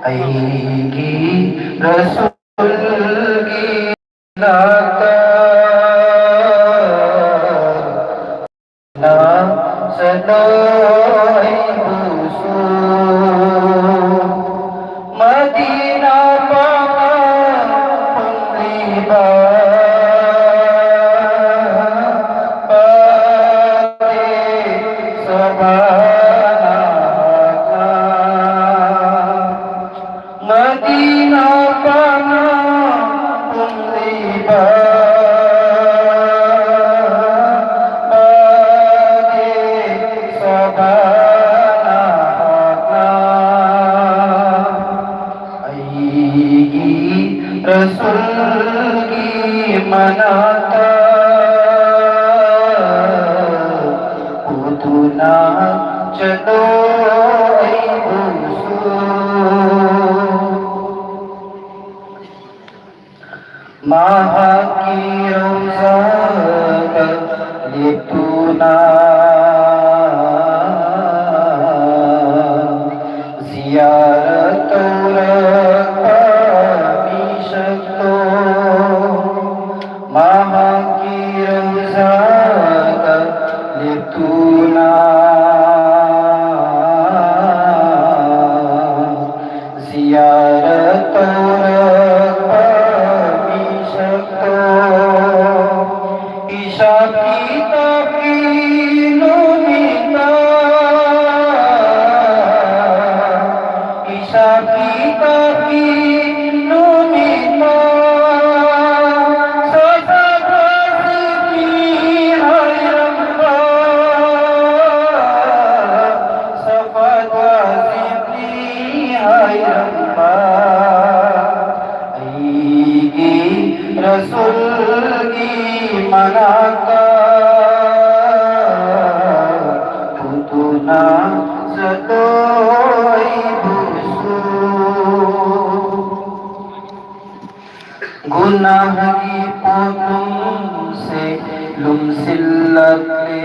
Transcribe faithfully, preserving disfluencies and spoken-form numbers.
ꯑꯩꯒꯤ ꯔꯁꯨꯜꯒꯤ ꯅꯥꯛꯇ ꯆꯠꯂꯣ ꯑꯩꯕꯨꯁꯨ꯫ ꯃꯗꯤꯅꯥ ꯄꯥꯉꯜ ꯄꯨꯝꯂꯤꯕ ꯄꯥꯗꯦ ꯁꯣꯚꯥꯅ ꯃꯗꯤꯅꯥ ꯄꯥꯉꯜ ꯄꯨꯝꯂꯤꯕ ꯄꯥꯗꯦ ꯁꯣꯚꯥꯅ ꯑꯩꯒꯤ ꯔꯁꯨꯜꯒꯤ ꯃꯅꯥꯛꯇ ꯄꯨꯗꯨꯅ ꯆꯠꯂꯣ ꯑꯩꯕꯨꯁꯨ꯫ ꯃꯍꯥꯛꯀꯤ ꯔꯧꯖꯥꯗ ꯂꯦꯞꯇꯨꯅ ꯖꯤꯌꯥꯔꯠ ꯇꯧꯔꯛꯄ ꯃꯤꯁꯛꯇꯣ ꯃꯍꯥꯛꯀꯤ ꯔꯧꯖꯥꯗ ꯂꯦꯞꯇꯨꯅ ꯖꯤꯌꯥꯔꯠ ꯇꯧꯔꯛꯄ ꯃꯤꯁꯛꯇꯣ ꯍꯤꯁꯥꯕ ꯀꯤꯇꯥꯕꯀꯤ ꯅꯨꯃꯤꯠꯇ ꯍꯤꯁꯥꯕ ꯀꯤꯇꯥꯕꯀꯤ ꯅꯨꯃꯤꯠꯇ ꯁꯐꯥꯠ ꯋꯥꯖꯤꯕꯅꯤ ꯍꯥꯏꯔꯝꯕ ꯁꯐꯥꯠ ꯋꯥꯖꯤꯕꯅꯤ ꯍꯥꯏꯔꯝꯕ ꯑꯩꯒꯤ ꯔꯁꯨꯜꯒꯤ ꯃꯅꯥꯛꯇ ꯄꯨꯗꯨꯅ ꯆꯠꯂꯣ ꯑꯩꯕꯨꯁꯨ꯫ ꯒꯨꯅꯥꯍꯒꯤ ꯄꯣꯠꯂꯨꯝꯁꯦ ꯂꯨꯝꯁꯤꯜꯂꯛꯂꯦ꯫